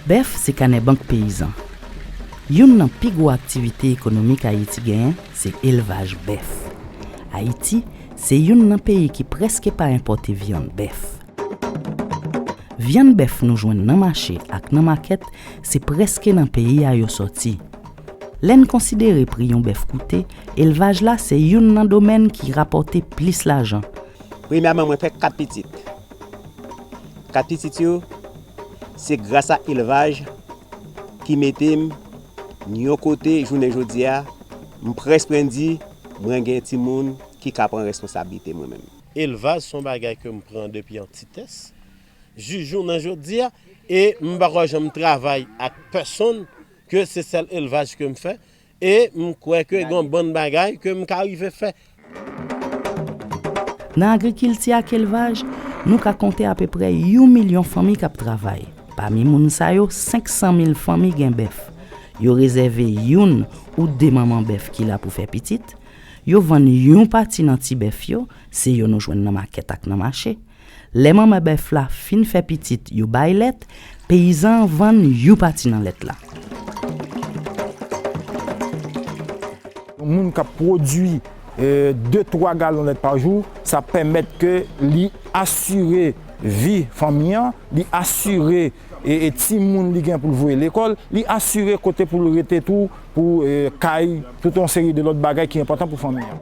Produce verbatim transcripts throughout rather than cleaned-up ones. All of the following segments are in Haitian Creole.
Bèf se kanè bank peyizan. Youn nan pi gwo aktivite ekonomik Ayiti genyen se elvaj bèf. Ayiti se youn nan peyi ki prèske pa enpòte vyann bèf. Vyann bèf nou jwenn nan mache ak nan makèt se prèske nan peyi a yo sòti. Lè n konsidere pri yon bèf koute, elvaj la se youn nan domèn ki rapòte plis lajan. Premyèman, mwen fè kat pitit. Kat pitit yo, se gras a elvaj ki mete m yon kote jounen jodi a, m prèske pran di mwen gen timoun ki ka pran responsablite mwen menm. Elvaj se yon bagay ke m pran depi an titès jis jounen jodi a, e m poko janm travay ak pèsonn, ke se sèl elvaj ke m fè, e m kwè ke gen yon bann bagay ke m ka rive fè. Nan agrikilti ak elvaj, nou ka konte apeprè yon milyon fanmi k ap travay. Pami moun sa yo, senk san mil fanmi gen bèf. Yo rezève youn ou de manman bèf ki la pou fè pitit. Yo vann yon pati nan ti bèf yo, se yo nou jwenn nan makèt ak nan mache. Lè manman bèf la fin fè pitit, yo bay lèt, peyizan an vann yon pati nan lèt la. Yon moun k ap pwodui de twa galon lèt pa jou, sa pèmèt ke li asire vi fanmi an, li asire e, e timoun li gen pou l voye lekòl, li asire kote pou l rete tou, pou e, kay, tout yon seri de lòt bagay ki enpòtan pou fanmi an.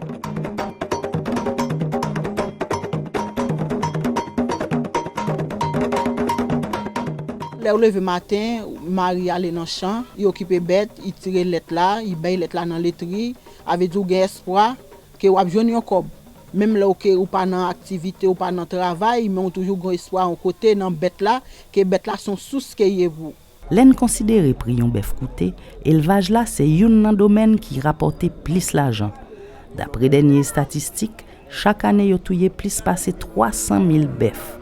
Lè w leve maten, mari ale nan chan, li okipe bèt, li tire lèt la, li bay lèt la nan letri, sa vle di w gen espwa ke w ap jwenn yon kòb. Menm lè w ke ou pa nan aktivite, ou pa nan travay, men w toujou gen espwa yon kote nan bèt la, ke bèt la se yon sous ke l ye pou ou. Lè n konsidere pri yon bèf koute, elvaj la se youn nan domèn ki rapòte plis lajan. Dapre dènye estatistik, chak ane yo touye plis pase twa san mil bèf.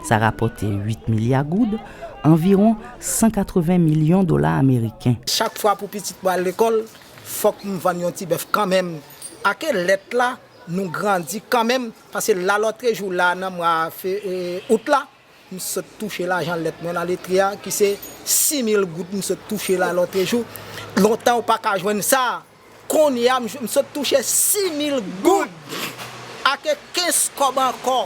Sa rapòte uit milya goud, anviwon san katreven milyon dola ameriken. Chak fwa pou pitit mwen al lekòl, fòk m vann yon ti bèf kanmenm. Ake lèt la, nou grandi kanmenm, paske lalòtrejou la nan mwa fe, e, out la, m sot touche lajan lèt mwen nan letri a, ki se sis mil goud m sot touche lalòtrejou. Lontan ou pa ka jwenn sa. Kounye a, m, m sot touche sis mil goud. Ake kenz kòb ankò.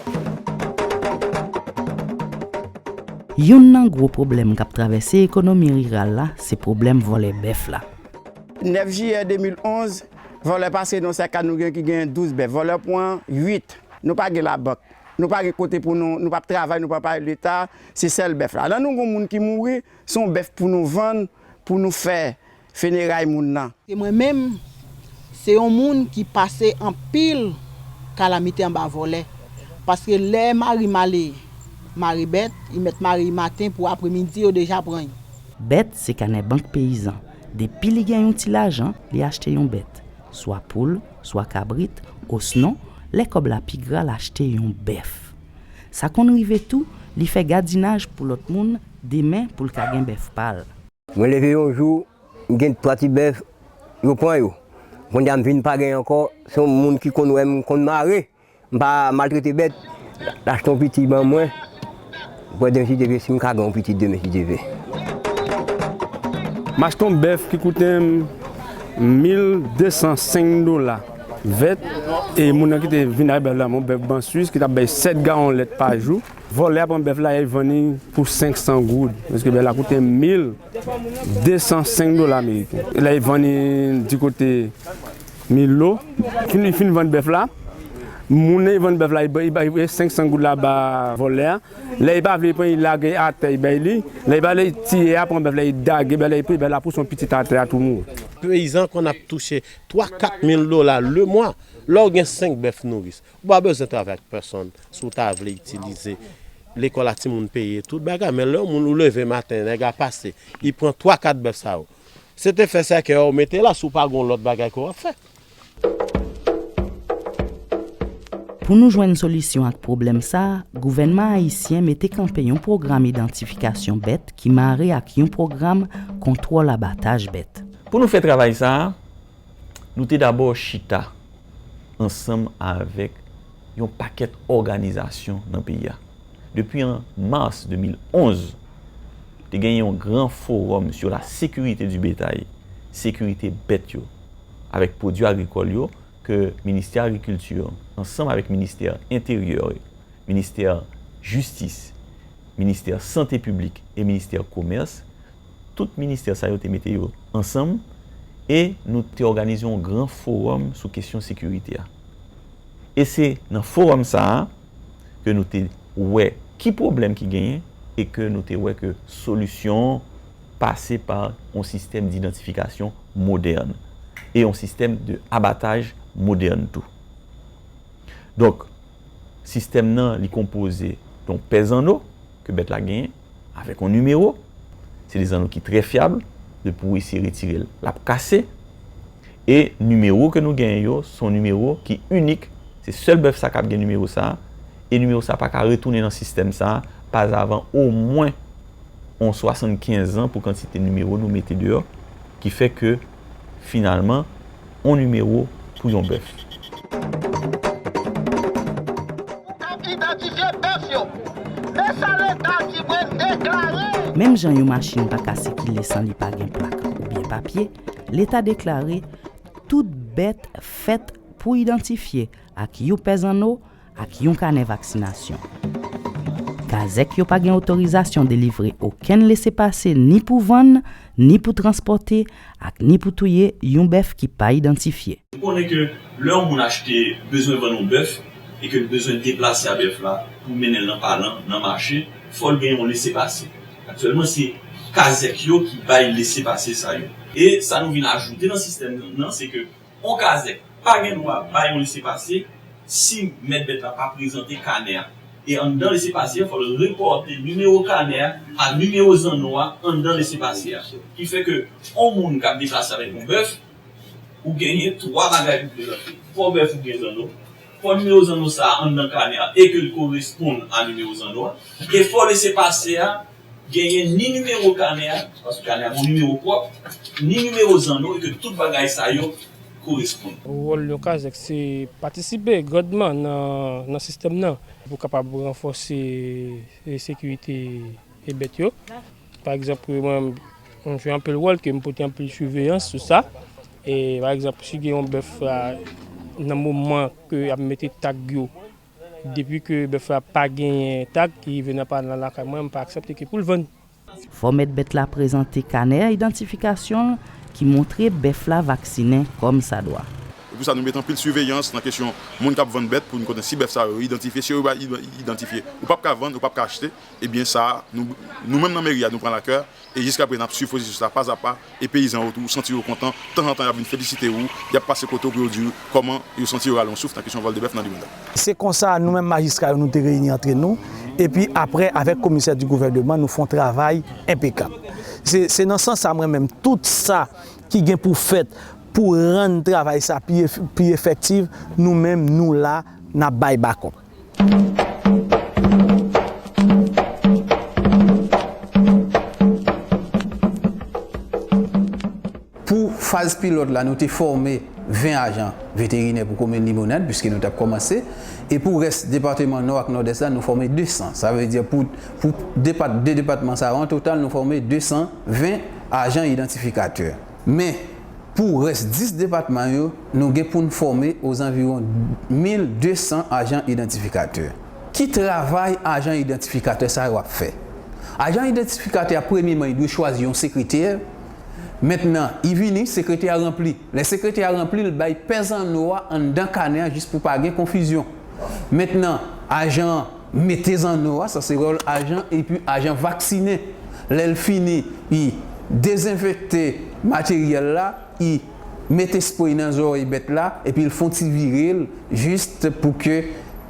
Youn nan gwo pwoblèm k ap travèse ekonomi riral la, se pwoblèm vòlè bèf la. Nèf jiyè de mil onz, vòlè pase nan sèk a, nou gen ki gen douz bèf. Vòlè pran uit. Nou pa gen labank. Nou pa gen kote pou nou, nou p ap travay, nou p ap al leta, se sèl bèf la. Lè nou gen yon moun ki mouri, se yon bèf pou nou vann, pou nou fè fineray moun nan. Se mwen menm, se yon moun ki pase anpil kalamite anba vòlè. Paske lè mari m ale mare bèt, li mèt mare l maten pou apremidi yo deja pran l. Bèt se kanè bank peyizan. Depi li gen yon ti lajan, li achte yon bèt. Swa poul, swa kabrit, osnon, lè kòb la pi gra, l achte yon bèf. Sa konn rive tou, li fè gadinaj pou lòt moun, demen pou l ka gen bèf pa l. Mwen leve yon jou, m gen twa ti bèf, yo pran yo. Kounye a m vin pa gen ankò, se yon moun ki konn wè m konn mare, m pa maltrete bèt, l achte yon piti ban mwen, pou demen si Dye vle, si m ka gen yon pitit demen si Dye vle. M achte yon bèf ki koute m mil de san senk dola vèt, e moun nan ki te vin ak bèf la, yon bèf ban swis ki t ap bay sèt gawon lèt pa jou. Vòlè a pran bèf la, e vann li pou senk san goud. Paske bèf la koute mil de san senk dola ameriken. Lè e vann li di kote Milo, fin, li fin vann bèf la, moun nan e vann bèf la, e bay, e bay senk san goud la ba vòlè a. Lè e pa vle pran, e lage atè, e bay li. Lè e pa vle tiye a, pran bèf la, e dage bèf la, e pran bèf la, pouse yon pitit atè a tou mouri. Peyizan konn ap touche twa, kat mil dola lemwa. Lè w gen senk bèf nouris, ou pa bezwen travay ak pèsonn si w ta vle itilize lekòl a timoun peye tout bagay. Men lè yon moun ou leve maten, nèg la pase, li pran twa, kat bèf sa yo. Se te fè sèkèy a w mete la si w pa gen yon lòt bagay ke w ap fè. Pou nou jwenn solisyon ak pwoblèm sa a, gouvènman ayisyen mete kanpe yon pwogram idantifikasyon bèt ki mare ak yon pwogram kontwòl abataj bèt. Pou nou fè travay sa a, nou te dabò chita ansanm avèk yon pakèt òganizasyon nan peyi a. Depi an mas de mil onz, te genyen yon gran forum sur la sécurité du bétail, sekirite bèt yo, avèk pwodui agrikòl yo, ke Ministè Agrikilti, ansanm avèk Ministè Enteryè, Ministè Jistis, Ministè Sante Piblik e Ministè Komès, tout ministè sa yo te mete yo ansanm e nou te òganize yon gran forum sou kesyon sekirite a. E se nan forum sa a ke nou te wè ki pwoblèm ki genyen e ke nou te wè ke solisyon an pase pa yon sistèm d'idantifikasyon modèn e yon sistèm de abataj modèn tou. Donk, sistèm nan, li konpoze de yon pè zanno ke bèt la genyen, avèk yon nimewo. Se de zanno ki trè fyab, depi w eseye retire l, l ap kase. E nimewo ke nou genyen yo, se yon nimewo ki inik. Se sèl bèf sa k ap gen nimewo sa a. E nimewo sa a pa ka retounen nan sistèm sa a, pa avan omwen yon swasannkenz an pou kantite nimewo nou mete deyò, ki fè ke, finalman, yon nimewo pou yon bèf. K ap idantifye bèf yo. Men sa Leta di mwen deklare. Menm jan yon machin pa ka sikile san li pa gen plak oubyen papye, Leta deklare tout bèt fèt pou idantifye ak yon pè zanno ak yon kanè vaksinasyon. Kazèk yo pa gen otorizasyon delivre okenn lesepase ni pou vann, ni pou transpòte, ak ni pou touye yon bèf ki pa idantifye. Nou konnen ke lè yon moun achte, bezwen vann yon bèf, e ke l bezwen deplase a bèf la pou mennen l nan palan, nan mache, fò l gen yon lesepase. Aktyèlman, se kazèk yo ki bay lesepase sa yo. E sa nou vin ajoute nan sistèm nan, se ke yon kazèk pa gen dwa bay yon lesepase si mèt bèt la pa prezante kanè a. E anndan lesepase a, fò l repòte nimewo kanè a a nimewo zanno a anndan lesepase a. Ki fè ke yon moun k ap deplase avèk yon bèf, ou genyen twa bagay pou prezante. Fò bèf ou gen zanno, fò nimewo zanno sa a anndan kanè a e ke l koresponn a nimewo zanno a, e fò lesepase a genyen ni nimewo kanè a, paske kanè a gen yon nimewo pwòp, ni nimewo zanno e ke tout bagay sa yo koresponn. Wòl yon kazèk se patisipe grandman nan, nan sistèm nan pou kapab ranfòse sekirite bèt yo. Pa egzanp, mwen, m jwe anpil wòl ke m pote anpil siveyans sou sa. E pa egzanp, si gen yon bèf nan moman ke y ap mete tag yo, depi ke bèf la pa genyen tag ki rive nan palan lakay mwen, m pa aksepte ke pou l vann. Fò mèt bèt la prezante kanè idantifikasyon l ki montre bèf la vaksinen kòmsadwa. E pou sa, nou mete anpil siveyans nan kesyon moun k ap vann bèt pou n konnen si bèf sa yo idantifye. Si yo pa idantifye, ou p ap ka vann, ou p ap ka achte. Ebyen sa, nou, nou menm nan meri a, nou pran lakè. E jiskaprezan, n ap swiv pwosesis la pazapa. E peyizan yo tou santi yo kontan. Tanzantan, y ap vin felisite ou. Y ap pase kote w pou yo di w kòman yo santi yo rale yon souf nan kesyon vòl de bèf nan Limonad. Se konsa, nou menm majistra yo, nou te reyini antre nou. Epi apre, avèk komisè di gouvèneman, nou fè yon travay enpekab. Se, se nan sans sa, mwen menm, tout sa ki gen pou fèt pou rann travay sa pi, pi efektiv, nou menm, nou la, n ap bay bakòp. Pou faz pilòt la, nou te fòme ven ajan veterinè pou komin Limonad, piske nou t ap kòmanse. E pou rès depatman Nò ak Nòdès la, nou fòme de san. Sa vle di pou, pou depat, de depatman sa yo, an total, nou fòme de san ven ajan idantifikatè. Men, pou rès dis depatman yo, nou gen pou n fòme ozanviwon mil de san ajan idantifikatè. Ki travay ajan idantifikatè sa yo ap fè? Ajan idantifikatè a, premyeman, li dwe chwazi yon sekretè. Mentnan, li vini, sekretè a ranpli. Lè sekretè a ranpli, l bay pè zanno a anndan kanè a jis pou pa gen konfizyon. Mentnan, ajan an mete zanno a, sa se wòl ajan, epi ajan vaksinen. Lè l fini, li dezenfekte materyèl la, li mete spray nan zòrèy bèt la, epi l fè yon ti vire l, jis pou ke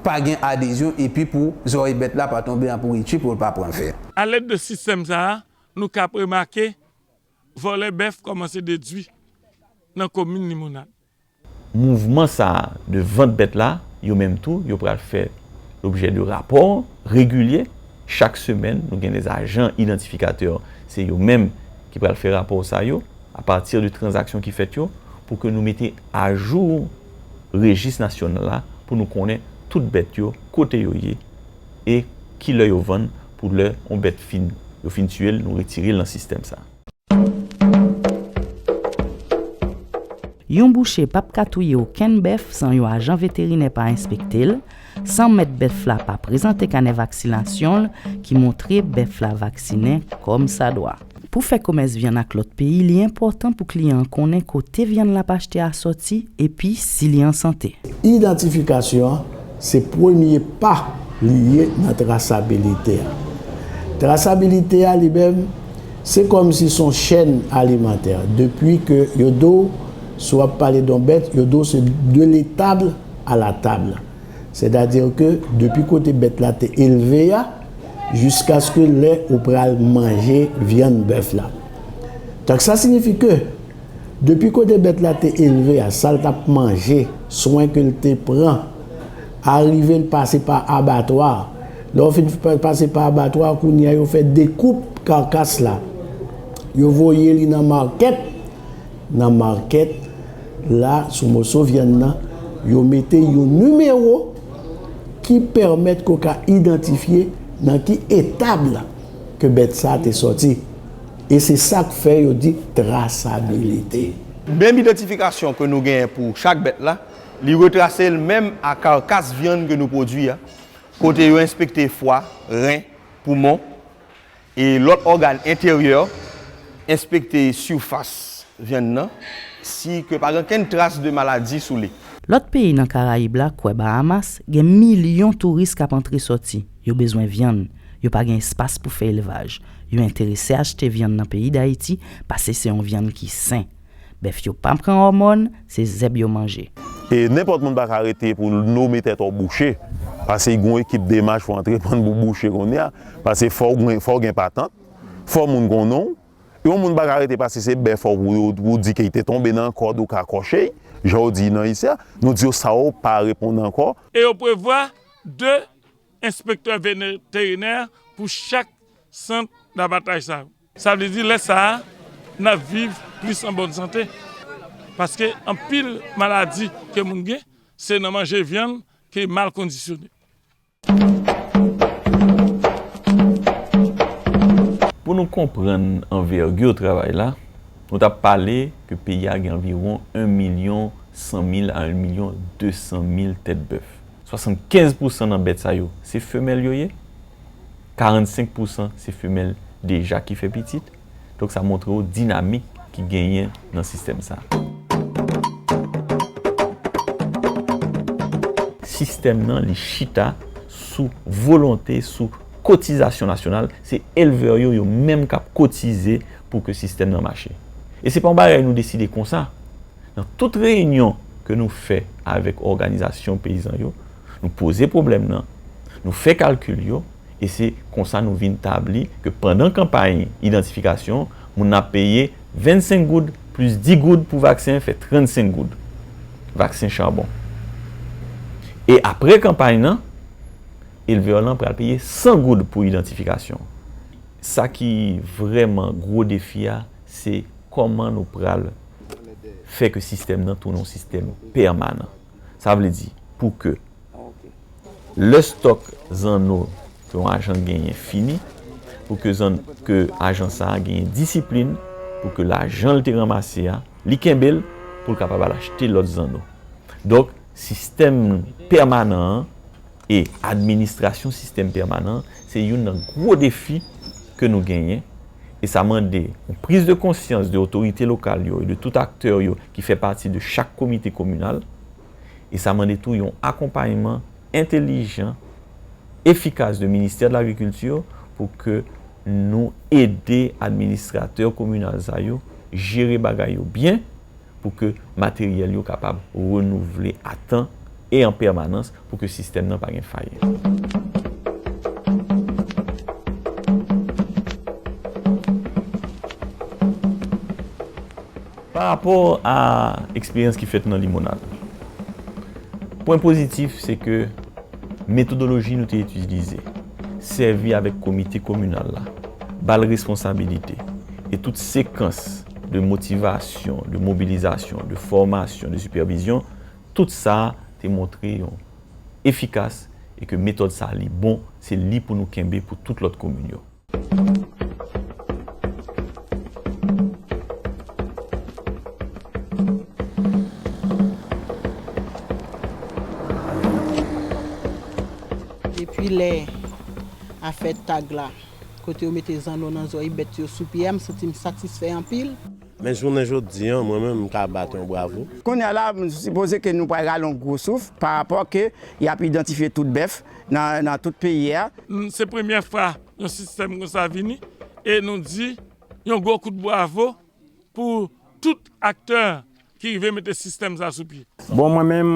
pa gen adezyon, epi pou zòrèy bèt la pa tonbe an pouriti, pou l pa pran fè. A lèd de sistèm sa a, nou ka ap remake vòlè bèf kòmanse dedwi nan komin Limonad. Mouvman sa a de vant bèt la, yo menm tou, yo pral fè lobjè de rapò regilye. Chak semèn, nou gen de ajan idantifikatè, se yo menm ki pral fè rapò sa yo, apati de tranzaksyon ki fèt yo, pou ke nou mete ajou rejis nasyonal la, pou nou konnen tout bèt yo, kote yo ye, e kilè yo vann, pou lè yon bèt fin Yo fin tiye l, nou retire l nan sistèm sa. Yon bouche p ap ka touye okenn bèf san yon ajan veterinè pa enspekte l, san mèt bèf la pa prezante kanè vaksinasyon l ki montre bèf la vaksinen kòmsadwa. Pou fè komès vyann ak lòt peyi, li enpòtan pou kliyan an konnen kote vyann l ap achte a sòti epi si li an sante. Idantifikasyon an se premye pa li ye nan trasabilite a. Trasabilite a li menm, se kòmsi se yon chèn alimantè. Depi ke yo di w, si w ap pale de yon bèt, yo di w se de l'étable à la table. Sètadi ke depi kote bèt la te elve a, jiskaske lè ou pral manje vyann bèf la. Donk sa siyifi ke depi kote bèt la te elve a, sa l t ap manje, swen ke l te pran, arive l pase pa abatwa. Lè w fin pa- pase pa abatwa, kounye a yo fè dekoup kakas la. Yo voye li nan makèt. Nan makèt la, sou moso vyann nan, yo mete yon nimewo ki pèmèt ke w ka idantifye nan ki etab ke bèt sa a te sòti. E se sa k fè yo di trasabilite. Menm idantifikasyon ke nou genyen pou chak bèt la, li retrase l menm a karkas vyann ke nou pwodui a, kote yo enspekte fwa, ren, poumon, e lòt ògàn enteryè, enspekte sifas vyann nan, si ke pa gen okenn tras de maladi sou li. Lòt peyi nan Karayib la, kwè Bahamas, gen milyon touris k ap antre sòti. Yo bezwen vyann. Yo pa gen espas pou fè elvaj. Yo enterese achte vyann nan peyi Dayiti paske se yon vyann ki sen. Bèf yo pa pran òmòn, se zèb yo manje. E nenpòt moun pa ka rete pou nome tèt ou bouche, paske gen yon ekip demach pou antreprann pou bouche kounye a, paske fò w gen, fò w gen patant, fò moun konnen w. E yon moun pa ka rete paske se bèf ou pou yo, pou di ke li te tonbe nan kòd ou ka kòche, jan yo di nan isi a, nou di yo sa yo pa reponn ankò. E yo prevwa de enspektè veterinè pou chak sant dabataj sa yo. Sa vle di lè sa a, n ap viv plis an bòn sante. Paske anpil maladi ke moun gen, se nan manje vyann ke mal kondisyone. Pou nou konprann anvègi travay la, nou t ap pale ke peyi a gen anviwon yon milyon san mil a yon milyon de san mil tèt bèf. Swasannkenz pousan nan bèt sa yo, se femèl yo ye. Karannsenk pousan se femèl deja ki fè pitit. Donk sa montre w dinamik ki genyen nan sistèm sa. Sistèm nan, li chita sou volonte, sou kotizasyon nasyonal. Se elvè yo, yo menm k ap kotize pou ke sistèm nan mache. E se pa yon bagay nou deside konsa. Nan tout reyinyon ke nou fè avèk òganizasyon peyizan yo, nou poze pwoblèm nan, nou fè kalkil yo, e se konsa nou vin tabli ke pandan kanpay idantifikasyon, moun nan ap peye vennsenk goud plis dis goud pou vaksen, fè trannsenk goud. Vaksen chabon. E apre kanpay nan, elvè lan pral peye san goud pou idantifikasyon. Sa ki vrèman gwo defi a, se kòman nou pral fè ke sistèm nan tounen yon sistèm pèmanan. Sa vle di, pou ke lè stòk zanno ke yon ajan genyen fini, pou ke zann-, ke ajan sa a genyen disiplin, pou ke lajan l te ranmase a, li kenbe l, pou l kapab al achte lòt zanno. Donk, sistèm pèmanan an e administrasyon sistèm pèmanan an, se youn nan gwo defi ke nou genyen, e sa mande yon priz de konsyans de otorite lokal yo e de tout aktè yo ki fè pati de chak komite kominal, e sa mande tou yon akonpayman entèlijan, efikas de Ministè de Lagrikilti pou ke nou ede administratè kominal sa yo jere bagay yo byen, pou ke materyèl yo kapab renouvle a tan e an pèmanans pou ke sistèm nan pa gen fay. Pa rapò a eksperyans ki fèt nan Limonad, pwen pozitif se ke metodoloji nou te itilize, sèvi avèk komite kominal la, ba l responsabilite, e tout sekans de motivasyon, de mobilizasyon, de fòmasyon, de sipèvizyon, tout sa a te montre yon efikas e ke metòd sa a li bon, se li pou nou kenbe pou tout lòt komin yo. Depi lè afè tag la, kote yo mete zanno nan zòrèy bèt yo sou pye a, m santi m satisfè anpil. Men jounen jodi a, mwen menm, m ka bat yon bravo. Kounye a la, m sipoze ke nou pral rale yon gwo souf pa rapò ke y ap idantifye tout bèf nan, nan tout peyi a. Se premyè fwa yon sistèm konsa vini e nou di yon gwo kout bravo pou tout aktè ki rive mete sistèm sa sou pye. Bon, mwen menm,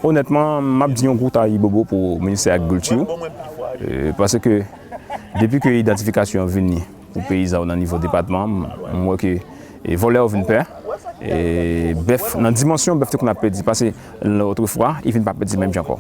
onètman, m ap di yon gwo tay bobo pou Ministè Agrikilti, paske depi ke idantifikasyon an vini pou peyizan yo nan nivo depatman, m wè ke vòlè yo vin pè. Bèf, nan dimansyon bèf te konn ap pèdi, paske otrefwa, li vin pa pèdi menm jan ankò.